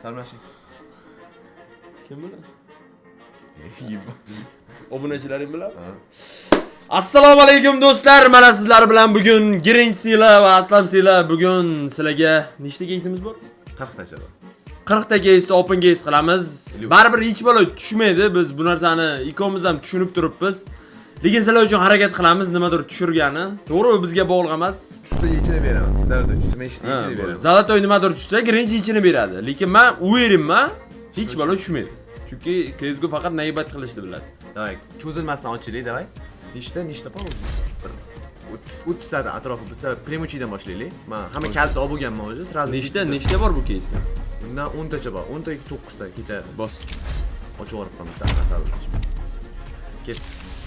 Salomlashing. Kim bilan? Yeb. Obunachilaring bilan? Ha. Assalomu alaykum, do'stlar. Mana sizlar bilan bugun Grinch Sila va Aslam Sila. Bugun sizlarga nechta keysimiz bor? 40 tacha bor. 40 ta case open case qilamiz. Lyuks. Baribir hech balo tushmaydi. Biz bu narsani ikkovimiz ham tushunib turibmiz. Lekin sizlar uchun harakat qilamiz nimadir tushirgani. To'g'ri, u bizga bog'liq emas. Tushsa, yechini beraman. Золотой tushsa, men Ha, yechini beraman. Золотой nimadir tushsa, Grinch yechini beradi. Lekin men уверен man, hech balo tushmaydi. Chunki CS:GO faqat наебать qilishni biladi. Давай, cho'zilmasdan ochaylik, давай. Nechta, nechta bor o'zi? Bir 30 30 ta atrofi bizlar прямой dan boshlaylik. Men hamma kalita olib bo'lganman o'zi, сразу. Nechta bor bu case'da? Bundan 10 tacha bor. 10 ta yoki 9 ta kecha Bos. ochib yuboribman bittasini asal. Ket.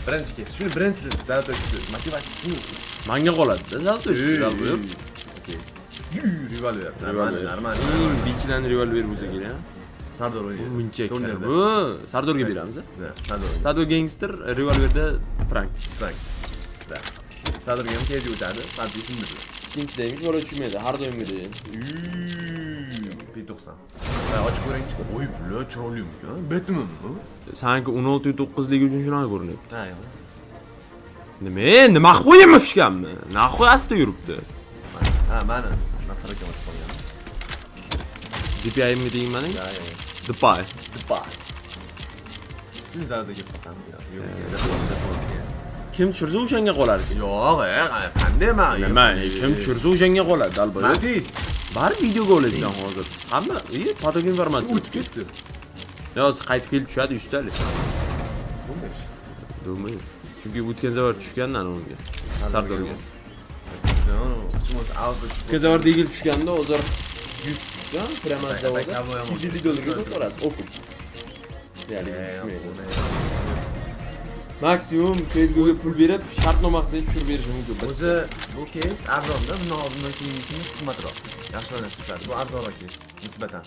Birinchi case. Shuni birinchisida золотой tushdi. Motivatsiya shuni. Manga qoladi-da, золотой tushdi. Okey. Revolver. Нормально, нормально. Eng bichlan revolver bo'lsa kerak. Sardor o'ynaydi. Muncha Turnirda. bu Sardorga beramiz, a? Да, Sardor o'ynaydi. Sardor gangster, revolverda prank. Prank. Да. Sardorga ham tez o'tadi. PUBG sindirdi. Ikkinchida ham hech balo tushmaydi, har doimgidek. P90. Ha, ochib ko'ringchi. Oy, bular chiroyli ekan. Batmanmi? Sanki 16.9 ligi uchun shunaqa ko'rinyapti. Ha, yo'q. Nima? Nima qilib qo'yamishganmi? Нахуй asta yuribdi. Ha, mani Nasr aka o'tib qolgan. DPI'imga tegmaning? Да, yo'q. DPI. DPI. Shuni золотой kelib qolsam, yo'q. Yo'q. Kim tushirsa, o'shanga qolar ekan. Yo'q, qanday man? Nima? Kim tushirsa, o'shanga qoladi, albatta. Matiz. Baribir videoga olasan hozir. Hamma, поток информация. O'tib ketdi. Yo, qaytib kelib tushadi yuztalik. 15. Думаю. Chunki o'tgan safar tushgandan unga. Sardorga. Tushsin, hech bo'lmasa alfa tushib. O'tgan safar Deagle tushganda, hozir 100 tushsa, prямо zavodda Kovboy ham 250 dollarga sotib olasiz. Окуп. Ya'ni tushmaydi. Maksimum CS:GOga pul berib, shartnoma qilsangiz, tushirib berishi mumkin. O'zi bu case arzonda, bundan oldindan keyingisimiz qimmatroq. Yaxshiroq narsa tushadi. Bu arzonroq case nisbatan.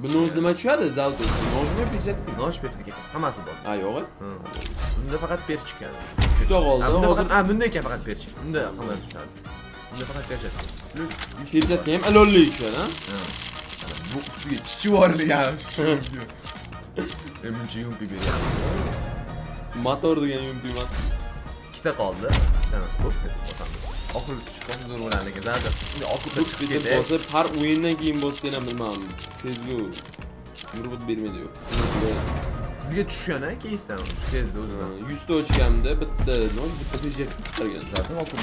Buni o'zi nima tushadi? Золотой. Нож mi, перчатка? Нож, перчатка, hammasi bor. Ha, yo'q. Bunda faqat перчик. Uchta qoldi. Ha, bunda Hozir faqat, ha, bunda ekan faqat перчик. Bunda hammasi tushadi. Bunda faqat перчатка. Плюс перчатка ham ilonli tushadi, ha? Ha. Mana bu ustiga chichib yuborilgan. Buncha yumpi beryapti. Motor degan yumpi emas. Ikkita qoldi. Ikkitani ko'p etib bosamiz. Oxirgisi tushib qolsa zo'r bo'ladi, lekin zaten shunday okupda chiqib Bitta ketdi. bosib, har o'yindan keyin bossang ham, bilmadim. CS:GO murvat bermaydi, yo'q. Sizga tushgan ha casedan, shu case'ni o'zidan. 100 ta ochganimda bitta нож, bitta перчатка chiqargan. Zaten окуп.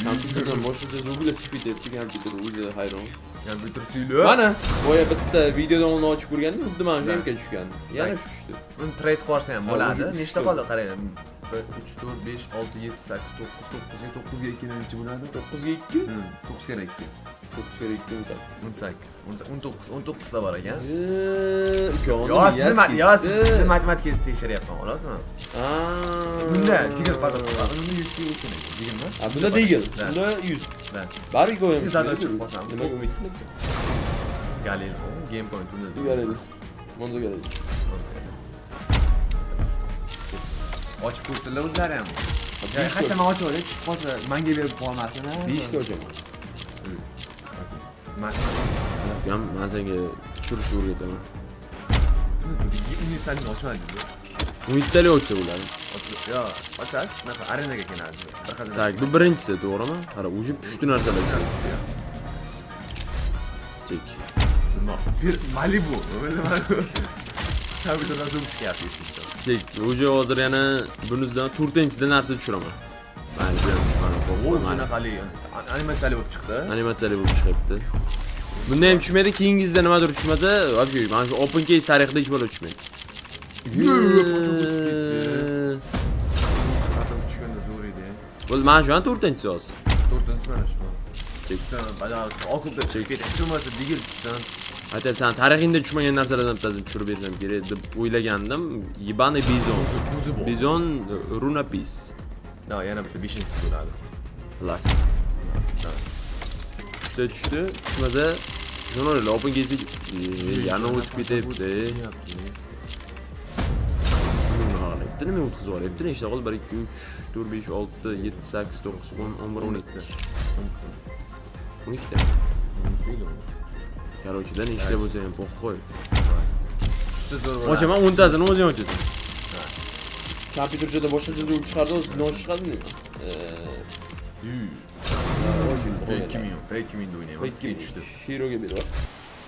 Kompyuterdan boshqacha звук lar chiqib ketyapti, kompyuter o'zi hayron. Kompyuter suyli. Mana boya bitta videodan oldin ochib ko'rgandim, xuddi mana shu MK tushgan. Yana shu tushdi. Uni trade qilsa ham bo'ladi. O'zi Nechta tushdi. qoldi, qarang. 1 3 4 5 6 7 8 9 9 ga 9 ga 2 necha bo'ladi? 9 ga 2? 9 karra 2. 9 ga 2 18. 18. 19 19 ta bor ekan. Ukoni Yo, sizni yo, sizni matematиkangizni tekshiryapman, xolosmi? Bunda Deagle padok. Bunda 100 ga o'tgan ekan. Deagle emas. Ha, bunda Deagle. Да. Bunda 100. Да. Baribir ikkovi ham Yuz adoy tushmaydi. chiqib qolsam. Nimaga umid qilyapsan? Galil, game point unda. Galil. Monzo Galil. Ochib ko'rsinlar o'zlari ham. Ya, qachon man ochib olay, tushib qolsa manga berib qolmasin, ha. 5 ta ochaman. Man Ham man senga tushirishni o'rgataman. Unitani ochmadingiz. Umidtalik ochsa bo'ladi. Yo, ochasiz, shunaqa arenaga keladi. Bir xil. Так, bu birinchisi, to'g'rimi? Qara, уже pushti narsalar tushadi. Chek. Nima? Bir Malibu. Nima? Kompyuterdan zoom chiqyapti. Chek, уже hozir yana bunisidan to'rtinchisida narsa tushiraman. Mayli, bu ham tushmadi. O, shunaqali animatsiyali bo'lib chiqdi. Animatsiyali bo'lib chiqyapti. Bunda ham tushmaydi, keyingisida nimadir tushmasa, вообще mana shu open case tarixida hech balo tushmaydi. O'tib ketdi. Qatim tushganda zo'r edi. Bo'ldi, mana shu ham to'rtinchisi hozir. To'rtinchisi mana shu. Chek. Tushsin, badavsi, окуп da chiqib ketdi. Hech bo'lmasa Deagle tushsin. Aytyapsan, tarixingda tushmagan narsalardan bittasini tushirib bersam kerak deb o'ylagandim. Ебаный bizon. Ko'zi, ko'zi bor. Bizon Runa Peace. Да, yana bitta beshinchisi bo'ladi. Last. Uchta tushdi, tushmasa shuni o'yla, open case yana o'tib ketyapti. Nima qilyapti? Nima o'tkazib yuboryapti? Nechta qoldi? 1 2 3 4 5 6 7 8 9 10 11 12. 12 ta. Короче, da nechta bo'lsa ham похуй. Tushsa zo'r bo'ladi. Ochaman, 10 tasini o'zing ochasan. Kompyuterchada boshqa joyda urib chiqardi, o'zi nosh chiqadimi? P2000, P2000 da o'ynayman. Bizga tushdi. Shiroga berib.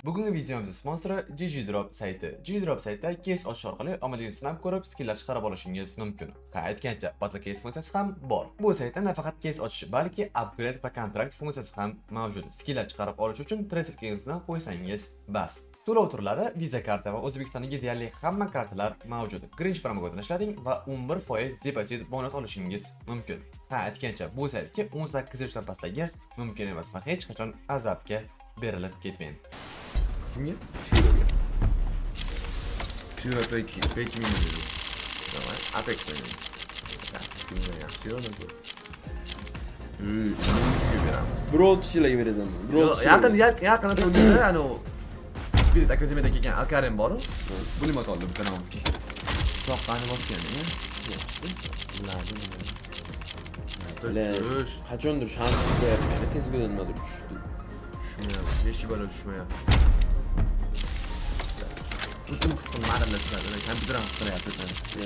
Bugungi videomizning sponsori GG Drop sayti. GG Drop saytida case ochish orqali omadingizni sinab ko'rib, skinlar chiqarib olishingiz mumkin. Ha, aytgancha, Battle Case funksiyasi ham bor. Bu saytda nafaqat case ochish, balki upgrade va kontrakt funksiyasi ham mavjud. Skinlar chiqarib olish uchun Trezor'ingizni qo'ysangiz bas. To'lov turlari Visa karta va O'zbekistondagi deyarli hamma kartalar mavjud. Grinch promokodini ishlating va 11% depozit bonus olishingiz mumkin. Ha, aytgancha, bu saytga 18 yoshdan pastlarga mumkin emas va hech qachon azabga berilib ketmang. Kimga? Shiroga. Shiro P2, P2 dedi. Давай, Apex o'ynaymiz. Kimga yaxshi yo'q bu. Uy, kimga beramiz? Birov kishilarga berasan. Birov. Yo'q, yaqin yaqin turnirda anu Spirit Akademiyada kelgan Alkarim bor-u. Bu nima qoldi bitta nom. Soqqani bosgan, e? Biladi. Tush. Qachondir shans qo'yapman, tezgodan nimadir tushdi. Tushmayapti. Hech balo tushmayapti. Butun his qilmadim, kompyuter ham his qilyapti.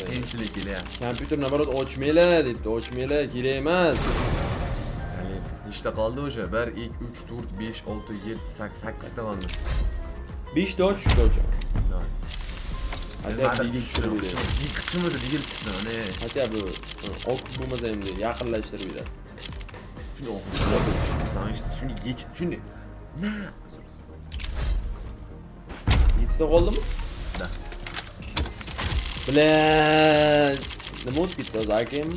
Qiyinchilik kelyapti. Kompyuter наоборот ochmanglar debdi, ochmanglar, kerak emas. Ya'ni nechta qoldi o'sha? 1 2 3 4 5 6 7 8 8 ta qoldi. 5 ta och, 3 ta ochaman. Давай. Хотя бы Deagle tushirib beradi. Yiqchimidi Deagle tushsin, ne? Хотя бы ok bo'lmasa ham yaqinlashtirib beradi. Shuni oxirgi tushsin, işte shuni yech, shuni. Na. Yettita qoldimi? Да. Бля, nima o'tib ketdi hozir akam?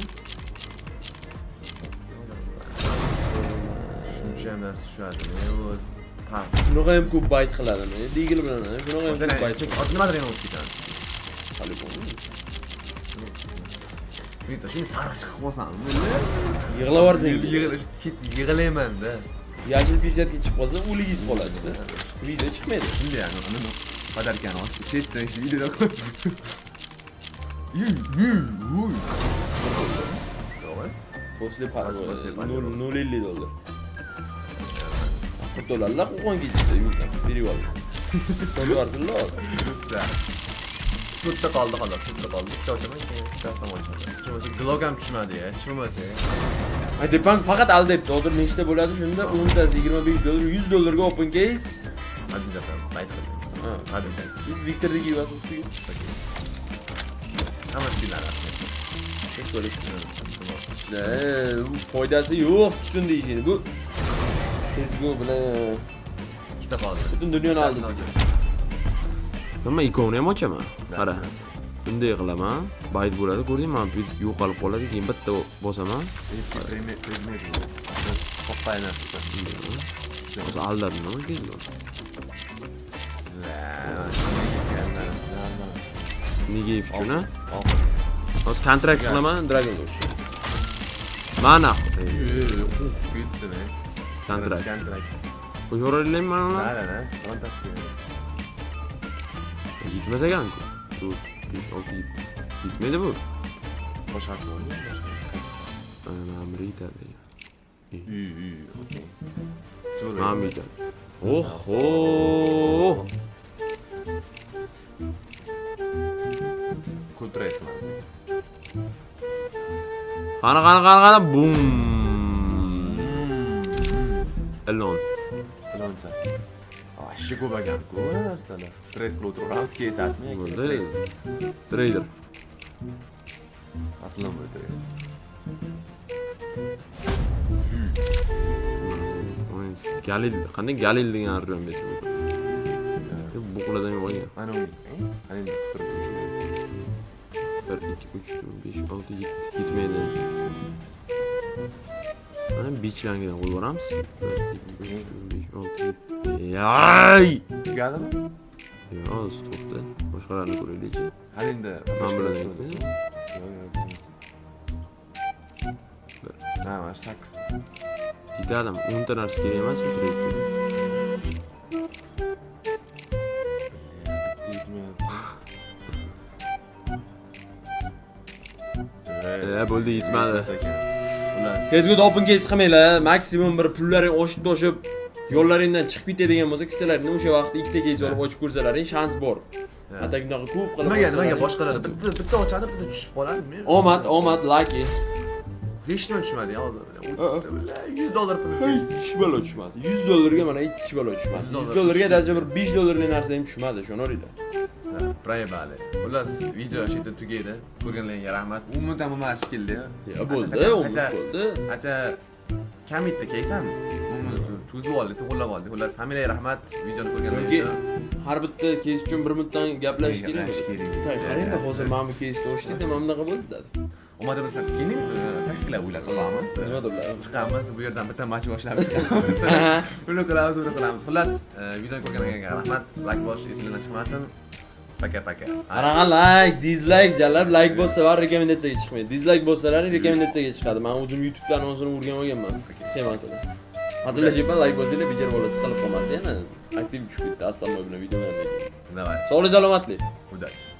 Shuncha ham narsa tushadi. Ne bu? Pas. Shunaqa ham ko'p bayt qiladimi? Deagle bilan shunaqa ham ko'p bayt. Hozir nimadir yana o'tib ketadi. По-любому. Bitta shuni sariq chiqib qolsam, Yig'lab yuborsang. Yig'layman-da. Yashil перчатка chiqib qolsa, o'ligingiz qoladi-da. Video chiqmaydi. Shunday yani, uni подарка ni ochib, chetdan shu videoda qo'y. Yuy, yuy, yuy. Давай. После После 0.50 dollar. Dollarlar Qo'qon ketishdi, berib yubordi. Sotib yuborsinlar hozir. Да. To'rtta qoldi xolos, to'rtta qoldi. Bitta ochaman, keyin bittasini ham ochaman. Hech bo'lmasa Glock ham tushmadi ya, hech bo'lmasa. Aytyapman, faqat aldayapti. Hozir nechta bo'ladi shunda? 10 tasi 25 dollar, 100 dollarga open case. Hadi da bayt qildim. Ha. Hadi. 100 Viktorga yuvasiz ustiga. Hamma skinlar. Bu foydasi yo'q tushsin deyishadi. Bu CS:GO bilan Ikkita qoldi. butun dunyoni oldi. Nima ikkovini ham ochaman. Qara. Bunday qilaman. Bayt bo'ladi, ko'rdingmi? Mana bu yo'qolib qoladi, keyin bitta bosaman. Предмет, предмет. Soqqay narsa. Hozir aldadim nima keldi? Nega uchun ha? Oxirgisi. Hozir kontrakt qilaman, Dragon Lord. Mana Qo'rqib ketdim, e. kontrakt. Kontrakt. Qo'yaveraylikmi mana uni? La la la, birontasi kerak emas. Yetmas ekan-ku. 4, 5, 6, 7. Yetmaydi bu. Boshqasi bormi? Boshqa. Mana biri yetadi. Uy, uy, okey. Zo'r. Mana bu yetadi. Oho! Kontrakt qilamiz. Qani, qani, qani, qani, bum. Ilon. Iloncha. Вообще ko'p ekan-ku narsalar. Trade qilib o'tiraveramiz, kesatmi yoki? Bo'ldi. Trader. Aslan bu trade. Galil, qanday Galil degan arjon berish mumkin? Buqlardan yo'q ekan. Mana u. Qani endi bir uch. 1 2 3 4 5 6 7 yetmaydi. Mana bich rangidan qo'yib yuboramiz. 1 2 3 4 5 6 7. Yay! Tugadimi? Yo'q, to'xta. Boshqalarni ko'raylikchi. Hali endi Mana bulardan Yo'q, yetmaydi. yo'q, bo'lmas. Ha, mana shu 8. Yetadimi? 10 ta narsa kerak emasmi tradega? Bitta yetmayapti. Bo'ldi, yetmadi. Yetmas ekan. Xullas. Tezgud open case qilmanglar. Maksimum bir pullaring oshib toshib Yo'llaringdan chiqib ketadigan bo'lsa, kissalaringdan o'sha vaqtda ikkita кейс olib ochib ko'rsalaring, shans bor. Ha. А так bunaqa ko'p qilib Nimaga ochsalaring- boshqalar bitta bitta ochadi, bitta tushib qoladi? Omad, omad, lucky. Hech nima tushmadi ya hozir. 100 dollar pul. Hech balo tushmadi. 100 dollarga mana hech balo tushmadi. 100 dollar 100 dollarga tushmadi. Даже bir 5 dollarlik narsa ham tushmadi, ishonaveringlar. Проебали. Xullas, video shu yerda tugaydi. Ko'rganlaringga rahmat. Umuman emas shekilli. Ya bo'ldi, Acha, bo'ldi. Acha kam bitta кейс ham. Umuman cho'zib oldik, to'g'irlab oldik. Xullas, hammanglarga rahmat videoni ko'rganlaring Yoki uchun. Har bitta кейс uchun bir minutdan gaplashish kerak. Gaplashish kerak. Tay, qarang-da, hozir mana bu кейс ni ochdik, mana bunaqa bo'ldi dedi. Omadimiz keling, taktikalar o'ylab topamiz. Nima deblar? Chiqamiz, bu yerdan bitta match boshlab chiqamiz. Uni qilamiz, uni qilamiz. Xullas, videoni ko'rganlaringga rahmat. Like bosish esinglardan chiqmasin. Пока, пока. Qanaqa like, dislike, jalab like bossalar rekomendatsiyaga chiqmaydi. Dislike bossalar rekomendatsiyaga chiqadi. Men o'zim YouTube'da anonsini o'rganib olganman. Sxemasini. Hazillashyapman, like bosinglar, bejar bola siqilib qolmasin yana. Aktiv tushib ketdi Aslanboy bilan video bilan. Давай. Sog'lik, salomatlik. Удачи.